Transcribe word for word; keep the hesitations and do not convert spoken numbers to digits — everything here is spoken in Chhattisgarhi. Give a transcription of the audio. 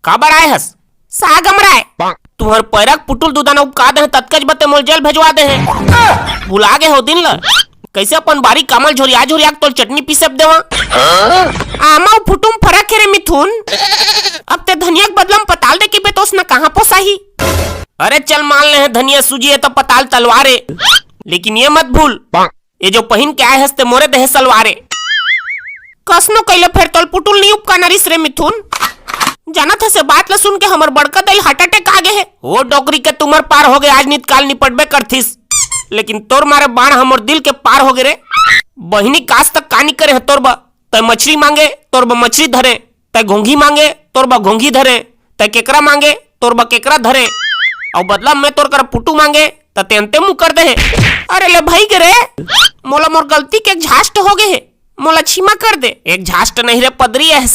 काबर आए हस? साग अमराए। तुहर पैरा के पुटुल दू दाना उपका दे हे, ततकच बते मोल जेल भेजवा दे हे। भुला गे हो दिन ल? कैसे अपन बारी कामल झोरिया झोरिया के तोल चटनी पीसे देवा? आमा अउ फुटुम फरक हे रे मिथुन। अब ते धनिया के बदला म पताल दे के बेतोस न, कहाँ पोसाही? अरे चल मान ले हे धनिया सूजी हे त पताल तलवार ए, लेकिन ये मत भूल, ये जो पहिन के आए हस ते मोरे देहे सलवार ए। कसनो कैले फेर तोल पुटुल नहीं उपकाना रिस रे मिथुन। जानत हस ए बात ल सुन के हमर बड़का दाई ल heart attack आ गे हे। ओ डोकरी के तुमर पार हो गे, आज नित काल निपटबे करथिस। लेकिन तोर मारे बाण हमर दिल के पार हो गे रे। बहिनी कास तक का नी करे हे तोर बा। तै मछरी मांगे, तोर बा मछरी धरे। तै घोंघी मांगे, तोर बा घोंघी धरे। तै केकरा मांगे, तोर बा केकरा धरे। अउ बदला में तोर करा पुटू मांगे, त तेंते मुंह कर दे हे। अरे ले भाई गे रे, मोला मोर गलती के एक झास्ट हो गे हे, मोला क्षमा कर दे। एक झास्ट नहीं रे पदरी, ए